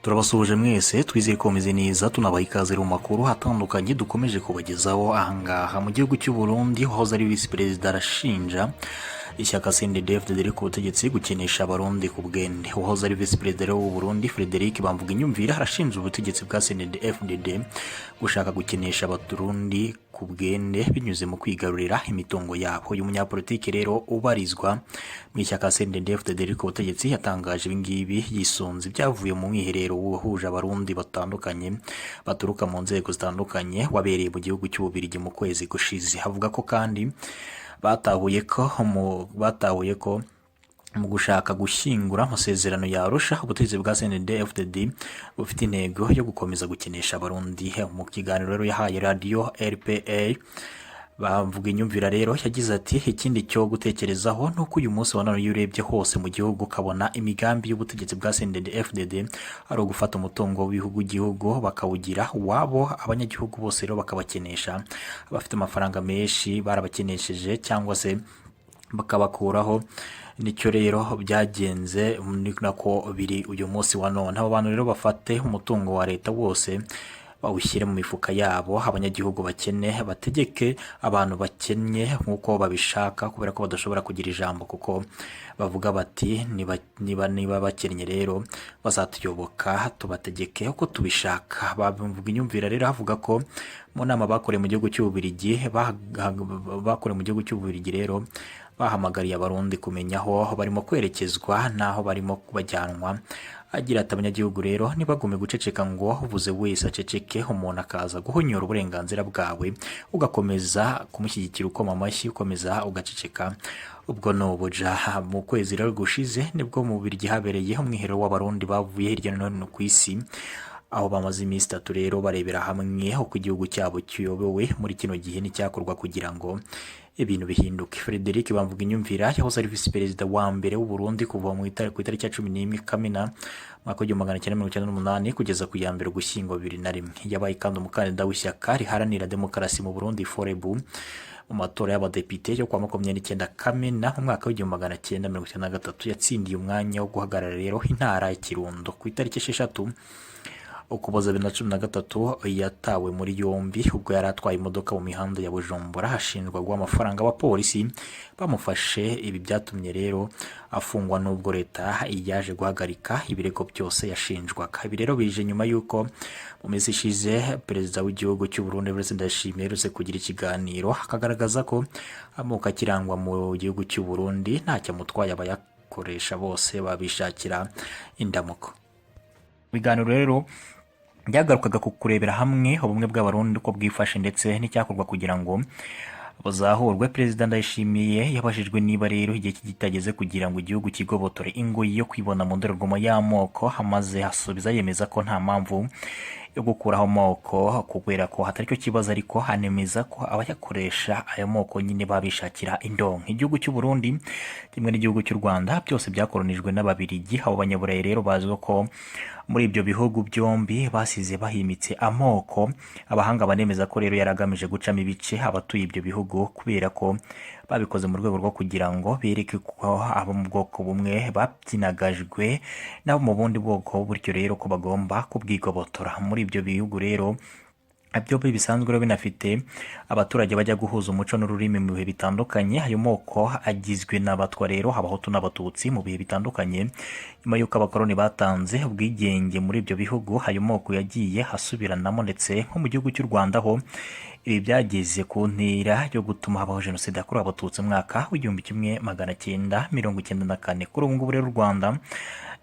Turabasuhuje mwese, twizeye ko mumeze neza, tunabaha ikaze mu makuru atandukanye dukomeje kubagezaho ahangaha. Mu gihugu cy'u Burundi, wahoze ari visi perezida arashinja ishyaka CNDD-FDD riri ku butegetsi gukinisha Abarundi ku bwende. Uwahoze ari visi perezida w'u Burundi, Frederic Bamvuginyumvira, arashinja ubutegetsi bwa CNDD-FDD gushaka gukinisha Abarundi ku bwende binyuze mu kwigarurira imitungo yabo. Uyu munyapolitiki rero ubarizwa mu ishyaka CNDD-FDD riri ku butegetsi yatangaje ibi ngibi yisunze ibyavuye mu mwiherero wahuje Abarundi batandukanye baturuka mu nzego zitandukanye, wabereye mu gihugu cy'Ububiligi mu kwezi gushize. Avuga ko kandi batahuye ko mu gushaka gushyingura amasezerano ya Arusha, ubutegetsi bwa CNDD-FDD bufite intego yo gukomeza gukinisha Abarundi. Mu kiganiro rero yahaye radiyo RPA, Bamvuginyumvira rero yagize ati: "Ikindi cyo gutekerezaho ni uko uyu munsi wa none, iyo urebye hose mu gihugu, ukabona imigambi y'ubutegetsi bwa CNDD-FDD ari ugufata umutungo w'ibihugu gihugu bakawugira uwabo, abanyagihugu bose rero bakabakenesha. Abafite amafaranga menshi barabakenesheje cyangwa se bakabakuraho. Nicyo rero byagenze, ni nako biri uyu munsi wa none. Abo bantu rero bafate umutungo wa leta wose bawushyire mu mifuka yabo, abanyagihugu bakene, bategeke abantu bakennye nk'uko babishaka, kubera ko badashobora kugira ijambo, kuko bavuga bati niba bakennye rero bazatuyoboka, tubategeke uko tubishaka." Bamvuginyumvira rero avuga ko mu nama bakoreye mu gihugu cy'Ububiligi, bakoreye mu gihugu cy'Ububiligi rero, bahamagariye Abarundi kumenya aho barimo kwerekezwa n'aho barimo bajyanwa. Agira ati: "Abanyagihugu rero ntibagume guceceka ngo uvuze wese aceceke, umuntu akaza guhonyora uburenganzira bwawe ugakomeza kumushyigikira, ukoma amashyi, ukomeza ugaceceka, ubwo ni ubuja." Mu kwezi rero gushize nibwo mu Bubiligi habereye umwiherero w'Abarundi bavuye hirya no hino ku isi, aho bamaze iminsi 3 rero barebera hamwe uko igihugu cyabo kiyobowe muri kino gihe n'icyakorwa kugira ngo ibintu bihinduke. Frederic Bamvuginyumvira yahoze ari visi perezida wa mbere w'u Burundi kuva ku itariki ya 11 Kamena mwaka w'1998 kugeza ku ya 1 Ugushyingo 2001. Yabaye kandi umukandida w'ishyaka riharanira demokarasi mu Burundi, Forebu, mu matora y'abadepite yo kuwa 29 Kamena mu mwaka w'1993. Yatsindiye umwanya wo guhagarara rero intara ya Kirundo. Ku itariki 6 Ukuboza 2013 yatawe muri yombi ubwo yari atwaye imodoka mu mihanda ya Bujumbura, ashinjwa guha amafaranga abapolisi bamufashe. Ibi byatumye rero afungwa, nubwo leta yaje guhagarika ibirego byose yashinjwaga. Ibi rero bije nyuma y'uko mu minsi ishize perezida w'igihugu cy'u Burundi, Evariste Ndayishimiye, aherutse kugira ikiganiro akagaragaza ko amoko akirangwa mu gihugu cy'u Burundi ntacyo amutwaye, abayakoresha bose babishakira indamuko. Ibiganiro rero byagarukaga ku kurebera hamwe ubumwe bw'Abarundi uko bwifashe ndetse n'icyakorwa kugira ngo buzahurwe. Perezida Ndayishimiye yabajijwe niba rero igihe kitageze kugira ngo igihugu kigobotore ingoyi yo kwibona mu ndorerwamo y'amoko, maze asubiza yemeza ko nta mpamvu yo gukuraho amoko kubera ko hatari cyo kibazo, ariko anemeza ko abayakoresha ayo moko nyine babishakira indonke. Igihugu cy'u Burundi kimwe n'igihugu cy'u Rwanda byose byakoronijwe n'Ababirigi. Abo Banyaburayi rero bazwi ko muri ibyo bihugu byombi basize bahimitse amoko. Abahanga banemeza ko rero yari agamije gucamo ibice abatuye ibyo bihugu, kubera ko babikoze mu rwego rwo kugira ngo bereke ko abo mu bwoko bumwe babyinagajwe n'abo mu bundi bwoko, bityo rero ko bagomba kubwigobotora. Muri ibyo bihugu rero byo bisanzwe rero binafite abaturage bajya guhuza umuco n'ururimi mu bihe bitandukanye. Ayo moko agizwe n'Abatwa rero, Abahutu n'Abatutsi. Mu bihe bitandukanye nyuma y'uko abakoloni batanze ubwigenge muri ibyo bihugu, ayo moko yagiye asubiranamo, ndetse nko mu gihugu cy'u Rwanda ho ibi byageze ku ntera yo gutuma habaho jenoside yakorewe Abatutsi mu mwaka w'1994. Kuri ubu ngubu rero u Rwanda,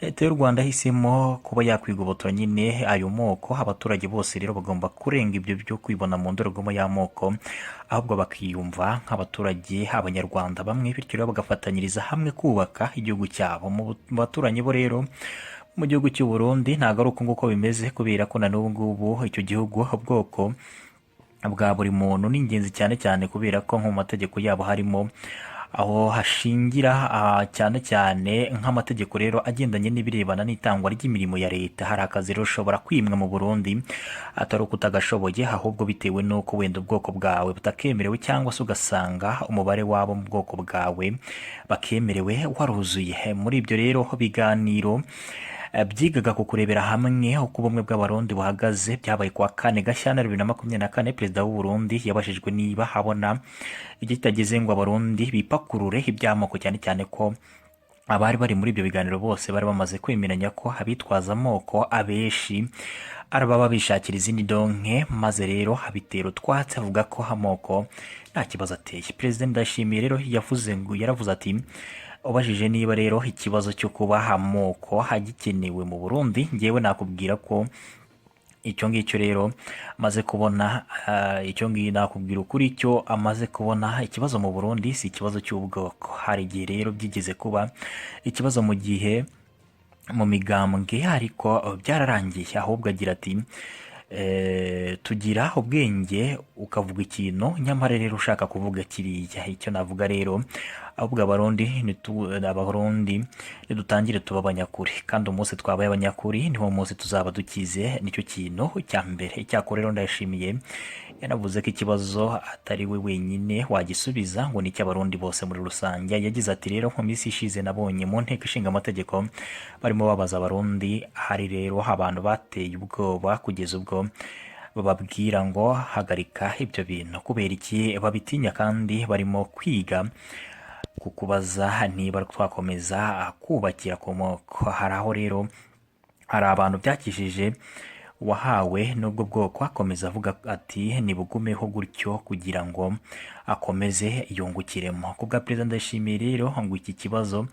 leta y'u Rwanda yahisemo kuba yakwigobotora nyine ayo moko. Abaturage bose rero bagomba kurenga ibyo byo kwibona mu ndorerwamo y'amoko, ahubwo bakiyumva nk'abaturage, Abanyarwanda bamwe, bityo rero bagafatanyiriza hamwe kubaka igihugu cyabo. Mu baturanyi bo rero mu gihugu cy'u Burundi ntabwo ari uko nguko bimeze, kubera ko na n'ubu ngubu icyo gihugu ubwoko bwa buri muntu ni ingenzi cyane cyane, kubera ko nko mu mategeko yabo harimo aho hashingira cyane cyane nk'amategeko rero agendanye n'ibirebana n'itangwa ry'imirimo ya leta. Hari akazi rero ushobora kwimwa mu Burundi, atari uko utagashoboye, ahubwo bitewe n'uko wenda ubwoko bwawe butakemerewe, cyangwa se ugasanga umubare w'abo mu bwoko bwawe bakemerewe waruzuye. Muri ibyo rero biganiro Byigaga ku kurebera hamwe uko ubumwe bw'Abarundi buhagaze, byabaye kuwa 4 Gashyantare 2024. Perezida w'u Burundi yabajijwe niba habona igihe kitageze ngo Abarundi bipakurure iby'amoko, cyane cyane ko abari bari muri ibyo biganiro bose bari bamaze kwemeranya ko abitwaza amoko abenshi ari ababa bishakira izindi donke, maze rero abitera utwatsi avuga ko amoko nta kibazo ateye. Perezida Ndayishimiye rero yavuze ngo, yaravuze ati: "Ubajije niba rero ikibazo cyo kuba amoko hagikenewe mu Burundi, ngewe nakubwira ko icyo ngicyo rero amaze kubona, icyo ngicyo nakubwira ukuri, icyo amaze kubona, ikibazo mu Burundi si ikibazo cy'ubwoko. Hari igihe rero byigeze kuba ikibazo mu gihe mu migambwe, ariko byararangiye." Ahubwo agira ati: "Tugira ubwenge, ukavuga ikintu nyamara rero ushaka kuvuga kiriya. Icyo navuga rero ahubwo, Abarundi nidutangire tuba abanyakuri, kandi umunsi twabaye abanyakuri niwo munsi tuzaba dukize, nicyo kintu cya mbere." Icyakora rero Ndayishimiye yanavuze ko ikibazo atari we wenyine wagisubiza, ngo ni icy'Abarundi bose muri rusange. Yagize ati: "Rero mu minsi ishize nabonye mu nteko ishinga amategeko barimo babaza Abarundi, hari rero abantu bateye ubwoba kugeza ubwo bababwira ngo hagarika ibyo bintu. Kubera iki babitinya kandi barimo kwiga kukubaza niba twakomeza kubakira ku moko? Hari aho rero hari abantu byakijije wahawe n'ubwo bwoko." Akomeza avuga ati: "Nibugumeho gutyo kugira ngo akomeze yungukiremo." Ku bwa Perezida Ndayishimiye rero, ngo iki kibazo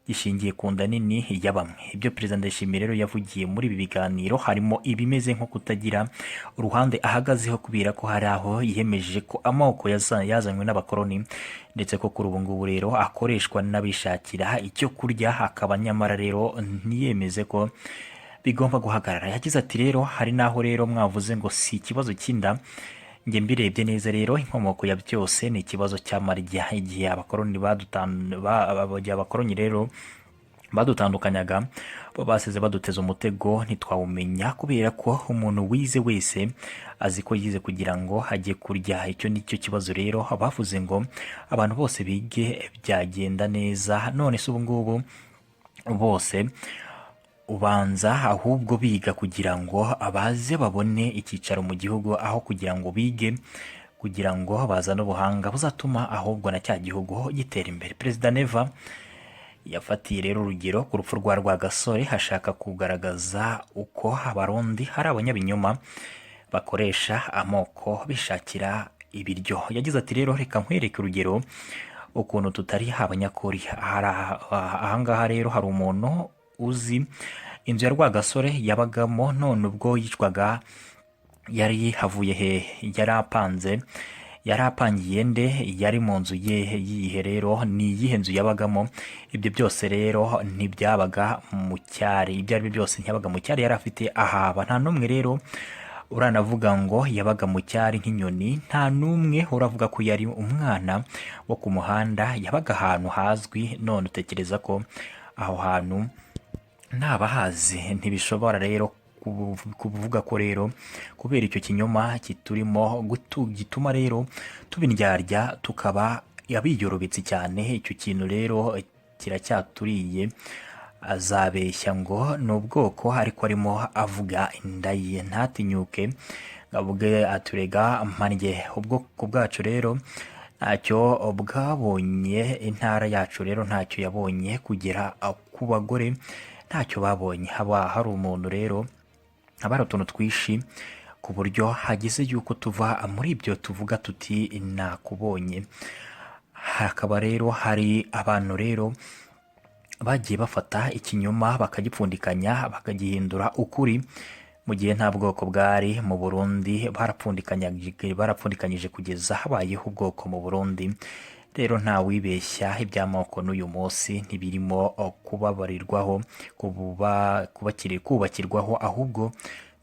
gishingiye ku nda nini ya bamwe. Ibyo Perezida Ndayishimiye rero yavugiye muri ibi biganiro harimo ibimeze nko kutagira uruhande ahagazeho, kubera ko hari aho yiyemeje ko amoko yazanywe n'abakoloni, ndetse ko kuri ubu ngubu rero akoreshwa n'abishakira icyo kurya, akaba nyamara rero ntiyemeze ko bigomba guhagarara. Yagize ati: "Rero hari n'aho rero mwavuze ngo si ikibazo cy'inda. Njye mbirebye neza rero, inkomoko ya byose ni ikibazo cy'amarya. Igihe abakoloni rero badutandukanyaga, bo basize baduteza umutego ntitwawumenya, kubera ko umuntu wize wese azi ko yize kugira ngo ajye kurya. Icyo ni cyo kibazo. Rero bavuze ngo abantu bose bige byagenda neza. None se ubu ngubu bose ubanza ahubwo biga kugira ngo abaze babone icyicaro mu gihugu, aho kugira ngo bige kugira ngo bazane ubuhanga buzatuma ahubwo na cya gihugu gitera imbere." Perezida Neva yafatiye rero urugero ku rupfu rwa Rwagasore, ashaka kugaragaza uko Abarundi hari abanyabinyoma bakoresha amoko bishakira ibiryo. Yagize ati: "Rero reka nkwereke urugero ukuntu tutari abanyakuri. Ahangaha rero hari umuntu uzi inzu ya Rwagasore yabagamo? None ubwo yicwaga yari havuye hehe? Yari apanze, yari apangiye nde? Yari mu nzu ye yihe? Rero ni iyihe nzu yabagamo? Ibyo byose rero ntibyabaga mu cyari, ibyo ari byo byose ntiyabaga mu cyari, yari afite ahaba. Nta n'umwe rero uranavuga ngo yabaga mu cyari nk'inyoni, nta n'umwe uravuga ko yari umwana wo ku muhanda, yabaga ahantu hazwi. None utekereza ko aho hantu ntabahazi? Ntibishobora rero kuvuga ko rero kubera icyo kinyoma kiturimo gituma rero tubindyarya, tukaba abiyorobetse cyane. Icyo kintu rero kiracyaturiye. Azabeshya ngo ni ubwoko, ariko arimo avuga inda ye, ntatinyuke ngo avuge aturega mpanjye. Ubwoko bwacu rero ntacyo bwabonye, intara yacu rero ntacyo yabonye, kugera ku bagore ntacyo babonye. Haba hari umuntu rero, haba hari utuntu twinshi ku buryo hageze yuko tuva muri ibyo tuvuga tuti nakubonye. Hakaba rero hari abantu rero bagiye bafata ikinyoma bakagipfundikanya, bakagihindura ukuri, mu gihe nta bwoko bwari mu Burundi. Barapfundikanyije kugeza habayeho ubwoko mu Burundi. Rero nta wibeshya, iby'amoko n'uyu munsi ntibirimo kubabarirwaho, kubakirwaho, ahubwo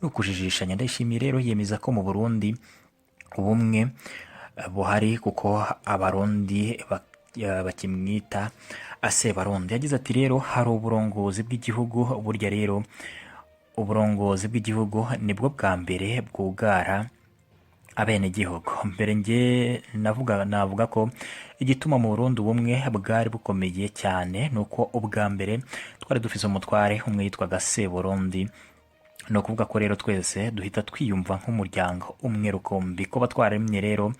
ni ukujijishanya." Ndayishimiye rero yemeza ko mu Burundi ubumwe buhari, kuko Abarundi bakimwita Sebarundi. Yagize ati: "Rero hari uburongozi bw'igihugu. Burya rero uburongozi bw'igihugu nibwo bwa mbere bwugara abenegihugu. Mbere nge navuga ko igituma mu Burundi ubumwe bwari bukomeye cyane ni uko ubwa mbere Twari dufise umutware umwe yitwaga Seburundi, ni ukuvuga ko rero twese duhita twiyumva nk'umuryango umwe rukumbi. Kuba twaremye rero,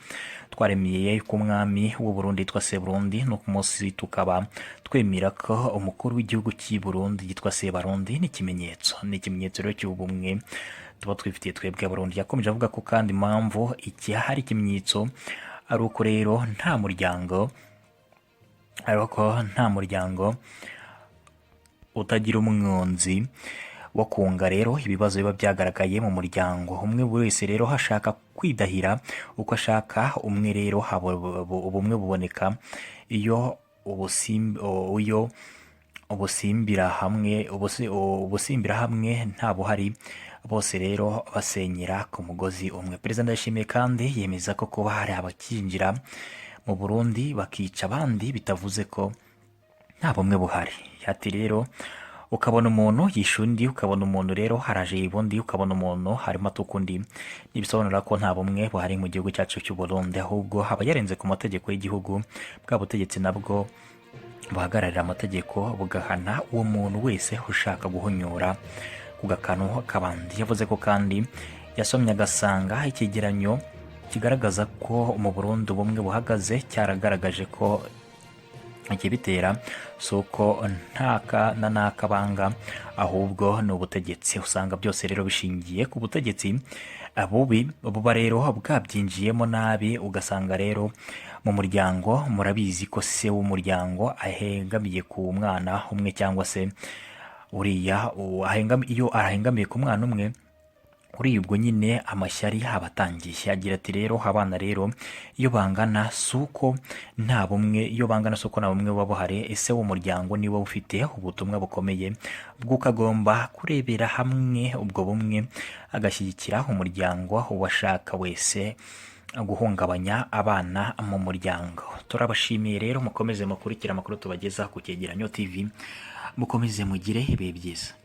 twaremeye ku mwami w'u Burundi yitwa Seburundi, no ku munsi tukaba twemera ko umukuru w'igihugu cy'i Burundi yitwa Sebarundi, ni ikimenyetso rero cy'ubumwe tuba twifitiye twebwe Abarundi. Yakomeje avuga ko kandi impamvu iki hari ikimenyetso ari uko rero nta muryango, ariko nta muryango utagira umwunzi wo kunga rero ibibazo biba byagaragaye mu muryango. Umwe wese rero ashaka kwidahira uko ashaka. Umwe rero ubumwe buboneka iyo ubusimbira hamwe nta buhari, bose rero basenyera ku mugozi umwe. Perezida Ndayishimiye kandi yemeza ko kuba hari abakinjira mu Burundi bakica abandi bitavuze ko nta bumwe buhari. Ati rero ukabona umuntu yishe undi, ukabona umuntu rero haraje undi, ukabona umuntu harimo atuka undi, ntibisobanura ko nta bumwe buhari mu gihugu cyacu cy'u Burundi, ahubwo aba yarenze ku mategeko y'igihugu. Bwa butegetsi nabwo buhagararira amategeko bugahana uwo muntu wese ushaka guhonyora ku gakanu k'abandi. Yavuze ko kandi yasomye agasanga icyegeranyo kigaragaza ko mu Burundi ubumwe buhagaze cyaragaragaje ko ikibitera si uko ntaka na n'akabanga, ahubwo ni ubutegetsi. Usanga byose rero bishingiye ku butegetsi bubi buba rero bwabyinjiyemo nabi, ugasanga rero mu muryango murabizi ko se w'umuryango ahengamiye ku mwana umwe cyangwa se uriya iyo ahengamiye ku mwana umwe uriya, ubwo nyine amashyari aba atangiye. Agira ati rero abana rero iyo bangana si uko nta bumwe, iyo bangana si uko nta bumwe buba buhari. Ese w'umuryango niwe ufite ubutumwa bukomeye bw'uko agomba kurebera hamwe ubwo bumwe, agashyigikira umuryango. Uwashaka wese guhungabanya abana mu muryango. Turabashimiye rero, mukomeze mukurikire amakuru tubageza ku Cyegeranyo TV, mukomeze mugire ibihe byiza.